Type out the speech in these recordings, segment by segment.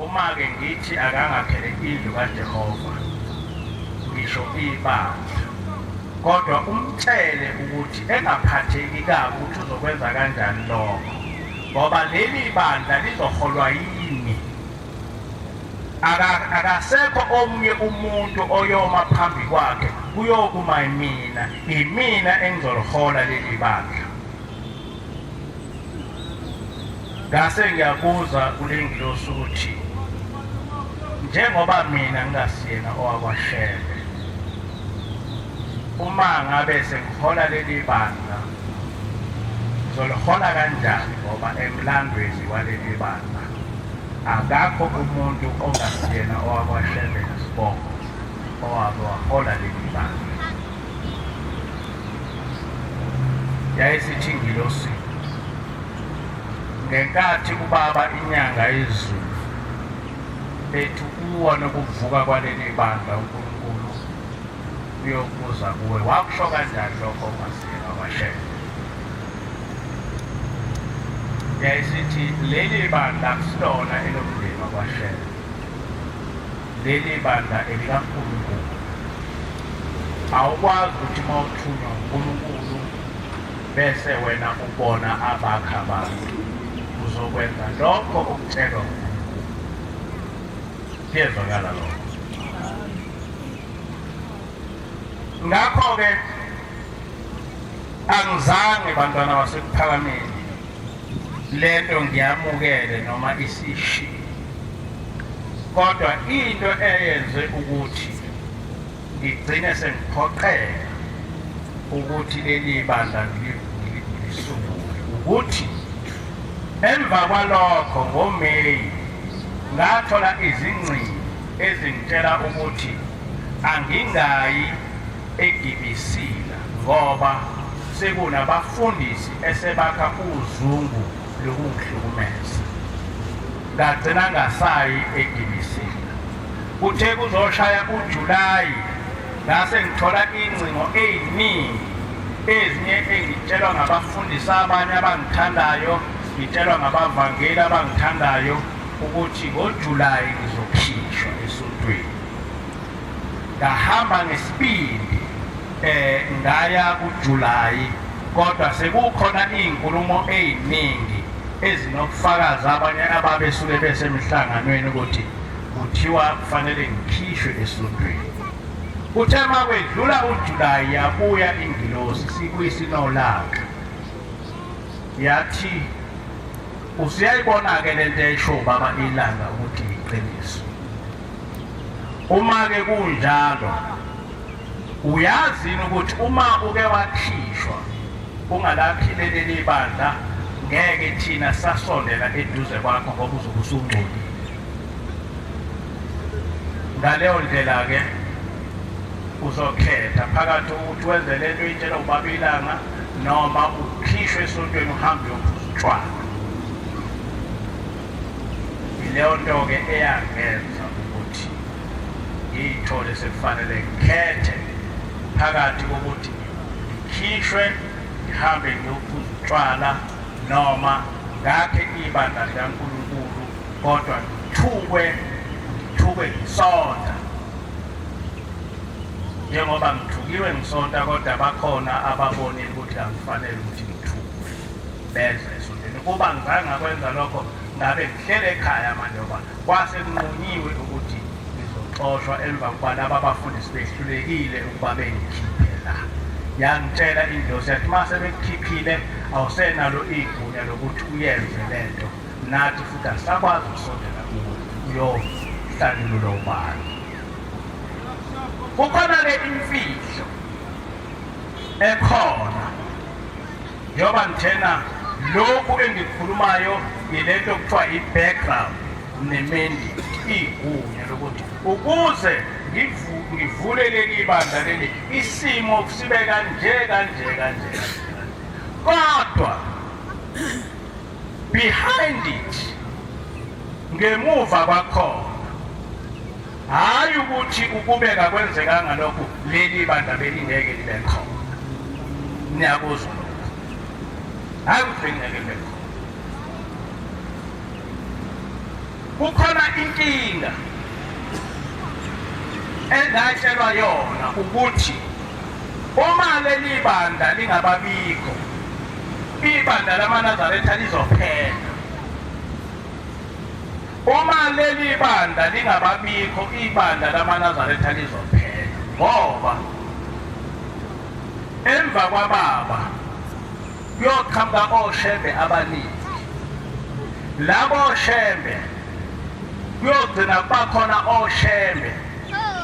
Uma-ke ngithi akangakhele indlu kaJehova, ngisho ibandla, kodwa umtshele ukuthi engaphatheki kabi ukuthi uzokwenza kanjani lokho, ngoba leli bandla lizoholwa yimi. Akasekho omunye umuntu oyoma phambi kwakhe, kuyokuma mina, imina engizolihola leli bandla. Ngase ngiyabuza kule ngilosi ukuthi njengoba mina ngingasiyena owakwaShembe, uma ngabe sengihola leli bandla ngizolihola kanjani ngoba emlandweni waleli bandla akakho umuntu ongasiyena owakwaShembe nesibongo owake wahola leli bandla. Yayisithi ingilosi ngenkathi ubaba inyanga yezulu ethi kuwa nokuvuka kwaleli bandla uNkulunkulu uyokubuza kuwe wakusho kanjani lokho ungasiyena kwashela. Yayisithi leli bandla akusilona elomndeni wakwashela, leli bandla elikaNkulunkulu. Awukwazi ukuthi uma uthunywa uNkulunkulu bese wena ubona abakha abantu, uzokwenza lokho okutshelwa uNkulunkulu. Kuyezwakala lokho. Ngakho-ke angizange bantwana baseKuphakameni lento ngiyamukele noma isishiye, kodwa into eyenze ukuthi ngigcine sengiphoqeka ukuthi leli bandla ngilisungule ukuthi emva kwalokho ngoMeyi ngathola izingcingo ezingitshela ukuthi angingayi eGibisila ngoba sekunabafundisi esebakha uzungu lokungihlukumeza. Ngagcina ngasayi eGibisila. Kuthe kuzoshaya uJulayi ngase ngithola ingcingo eziningi, ezinye engitshelwa ngabafundisi abanye abangithandayo, ngitshelwa ngabavangeli abangithandayo ukuthi ngoJulayi ngizokhishwa esontweni. Ngahamba ngesibindi ngaya kuJulayi, kodwa sekukhona izinkulumo eziningi ezinobufakazi abanye ababesuke besemihlanganweni ukuthi kuthiwa kufanele ngikhishwe esontweni. Kuthe uma kwedlula uJulayi yabuya ingilosi sibuyisinolaka, yathi usuyayibona-ke le nto eyayisho ubaba iLanga ukuthi yiqiniso. Uma-ke kunjalo, uyazi yini ukuthi uma uke wakhishwa ungalakhile leli bandla ngeke thina sasondela eduze kwakho ngoba uzobe usungcolile. Ngaleyo ndlela-ke uzokhetha phakathi ukuthi wenze le nto oyitshela ubaba iLanga noma ukhishwe esontweni uhambe uyophuza utshwala. Yileyo nto-ke eyangenza ukuthi ngiyithole sekufanele ngikhethe phakathi kokuthi ngikhishwe ngihambe ngiyophuza utshwala noma ngakhe ibandla likaNkulunkulu kodwa ngithukwe ngithukwe ngisonta. Njengoba ngithukiwe ngisonta kodwa bakhona ababonile ukuthi angifanele ukuthi ngithukwe. Beza esontweni. Ukuba ngizange ngakwenza lokho ngabe ngihlele ekhaya manje ngoba kwase kunqunyiwe ukuthi ngizoxoshwa emva kokuba laba bafundisi behlulekile ukuba bengikhiphe la. Yangitshela ingilosi yathi uma sebekukhiphile awusenalo igunya lokuthi uyenze le nto, nathi futhi asisakwazi ukusondela kuwe uyohlalululwa ubani. Kukhona-ke imfihlo ekhona njengoba ngithena lokhu engikukhulumayo yilento okuthiwa i-background ne-mandate, igunya lokuthi ukuze ngivule leli bandla leli isimo sibe kanje kanje kanje kodwa behind it ngemuva kwakhona hhayi ukuthi ukube kakwenzekanga lokhu leli bandla belingeke libe khona. Niyakuzwa lokho? Hhayi ukuthi belingeke libe khona. Kukhona inkinga engatshelwa yona ukuthi uma leli bandla lingababikho, ibandla lamaNazaretha lizophela. Uma leli bandla lingababikho, ibandla lamaNazaretha lizophela, ngoba emva kwababa kuyoqhamuka oshembe abaningi. Labo shembe kuyogcina kubakhona oshembe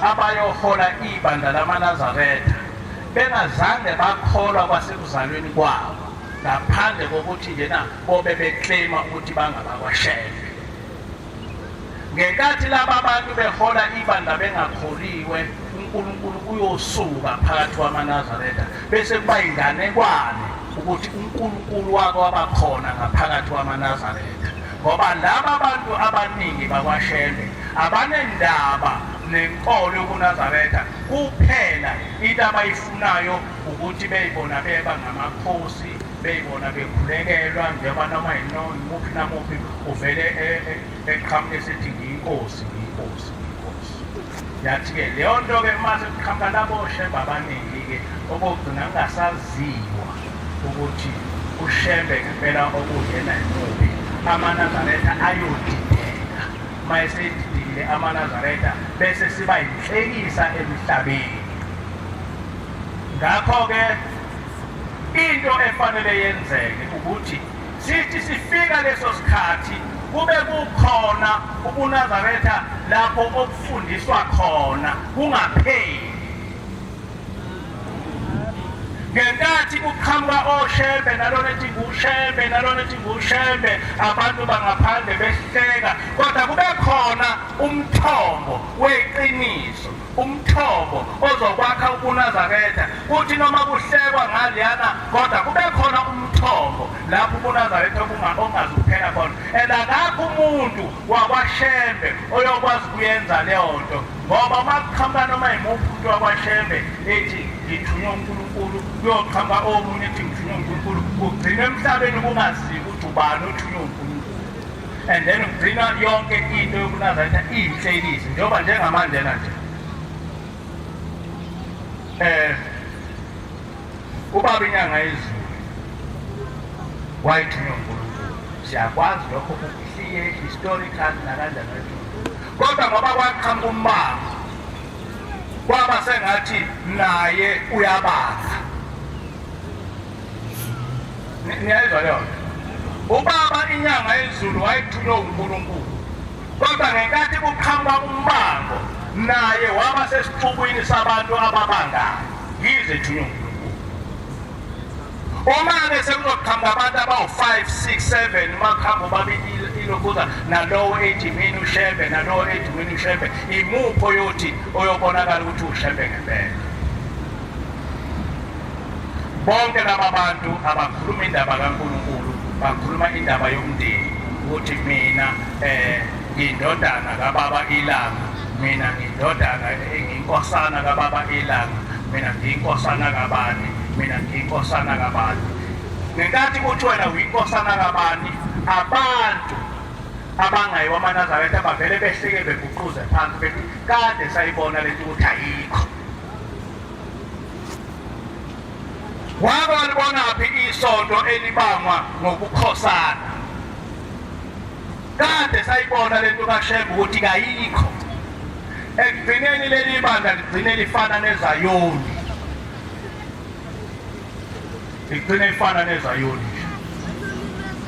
abayohola ibandla lamaNazaretha bengazange bakholwa kwasekuzalweni kwabo, ngaphandle kokuthi njena bobe beclaima ukuthi bangabakwashembe. Ngenkathi laba bantu behola ibandla bengakholiwe, uNkulunkulu uyosuka phakathi kwamaNazaretha bese kuba inganekwane ukuthi uNkulunkulu wake wabakhona ngaphakathi kwamaNazaretha, ngoba laba bantu abaningi bakwaShembe abanendaba nenkolo yobuNazaretha kuphela. Into abayifunayo ukuthi beyibona beba ngamakhosi, beyibona bekhulekelwa, njengoba noma yimuphi namuphi uvele eqhamuke esithi ngiyinkosi, ngiyinkosi, ngiyinkosi. Yathi-ke leyo nto-ke uma sekuqhamuka labo shembe abaningi-ke, okokugcina kungasaziwa ukuthi uShembe ngempela okuyena yimuphi, amaNazaretha ayodideka. Uma esedidekile amaNazaretha bese siba yinhlekisa emhlabeni. Ngakho-ke into efanele yenzeke ukuthi sithi sifika leso sikhathi kube kukhona ubuNazaretha lapho okufundiswa khona kungapheli. Ngenkathi kuqhamuka oShembe nalona ethi nguShembe nalona ethi nguShembe, abantu bangaphandle behleka, kodwa kube khona umthombo weqiniso, umthombo ozokwakha ubuNazaretha. Kuthi noma kuhlekwa ngaleyana, kodwa kube khona umthombo lapho ubuNazaretha ongazukuphela khona. And akakho umuntu wakwaShembe oyokwazi ukuyenza leyo nto, ngoba uma kuqhamuka noma yimuphi umuntu wakwaShembe ethi ngithunywe uNkulunkulu, kuyoqhamuka omunye ethi ngithunywe uNkulunkulu, kugcina emhlabeni kungaziwa ukuthi ubani othunywe uNkulunkulu. And then kugcina yonke into yobuNazaretha iyinhlekisi, njengoba njengamanje nje ubaba inyanga yezulu wayethunywe uNkulunkulu, siyakwazi lokho, kuclear historical nakanjani wayethunywe, kodwa ngoba kwaqhamuka umbango kwaba sengathi naye uyabanga. Niyayizwa leyo nto? Ubaba inyanga yezulu wayethunywe uNkulunkulu, kodwa ngenkathi kuqhamuka umbango naye waba sesixukwini sabantu ababangayo, yize ethunywe uNkulunkulu. Uma-ke sekuzoqhamuka abantu abawu-5 6 7, uma kuhamba ubabili ilokhuza nalowo ethi mina uShembe nalowo ethi mina uShembe, imuphi oyothi oyobonakala ukuthi uShembe ngempela? Bonke laba bantu abakhuluma indaba kaNkulunkulu, bakhuluma indaba yomndeni, ukuthi mina ngiyindodana kababa iLanga, mina ngiyindodana, ngiyinkosana kababa iLanga, mina ngiyinkosana kabani, mina ngiyinkosana kabani. Ngenkathi kuthi wena uyinkosana kabani, abantu abangayiwa amaNazaretha bavele behlike beguquze phansi bethi kade sayibona lento ukuthi ayikho. Wake walibonaphi isonto elibangwa ngokukhosana? Kade sayibona lento kaShembe ukuthi kayikho. Ekugcineni leli bandla ligcine lifana neZayoni, ligcine lifana neZayoni nje.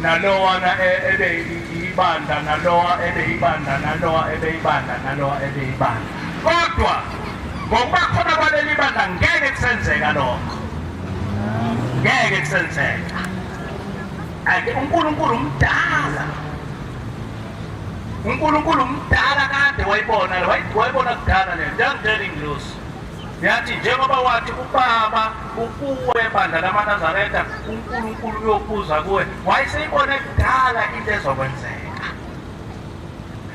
Nalowana ebe ibandla, nalowa ebe ibandla, nalowa ebe ibandla, nalowa ebe ibandla. Kodwa ngokuba khona kwaleli bandla ngeke kusenzeka lokho, ngeke kusenzeka. Ake uNkulunkulu umdala, uNkulunkulu umdala, kade wayibona, wayibona kudala le nto. Yangitshela ingilosi yathi njengoba wathi ubaba ukuwe bandla lamaNazaretha, uNkulunkulu uyokuza kuwe. Wayeseyibone kudala into ezokwenzeka,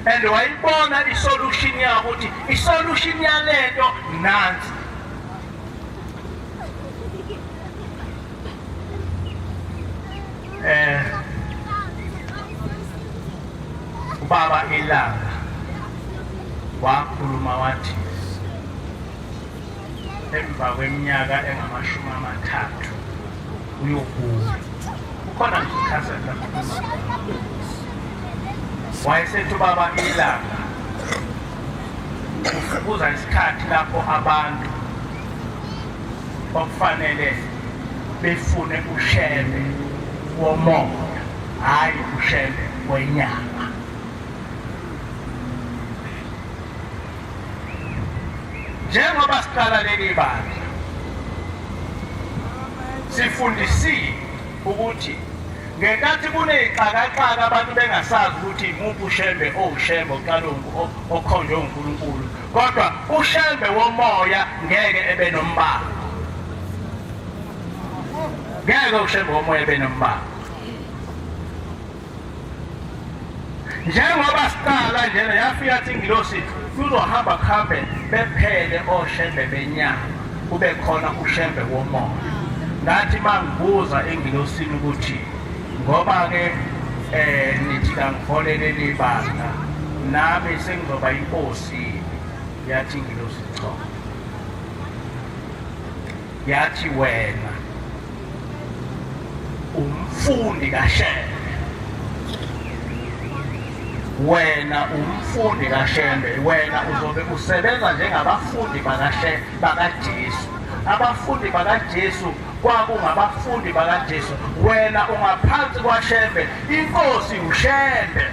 and wayibona isolution yawo ukuthi isolution yalento nansi. Ubaba iLanga wakhuluma wathi emva kweminyaka engamashumi 30 uyobuya. Kukhona nje ikhasethi akhuluma. Wayesethi ubaba iLanga kuza isikhathi lapho abantu okufanele befune uShembe womoya, hhayi uShembe wenyama. Njengoba siqala leli bandla, sifundisile ukuthi ngenkathi kuney'xakaxaka, abantu bengasazi ukuthi imuphi uShembe owuShembe oqala okhonjwe uNkulunkulu, kodwa uShembe womoya ngeke ebe nombango, ngeke uShembe womoya ebe nombango. Njengoba siqala njena, yafika athi ingilosi kuzohamba kuhambe bephele oShembe benyama, kube khona uShembe womoya. Ngathi mangibuza engilosini ukuthi ngoba-ke nithi kangiholele libandla, nami sengizoba inkosi, yathi ingilosi cha, yathi wena umfundi kaShembe, wena umfundi kaShembe, wena uzobe usebenza njengabafundi bakaShembe bakaJesu. Abafundi bakaJesu kwakungabafundi bakaJesu, wena ungaphansi kwaShembe, inkosi uShembe.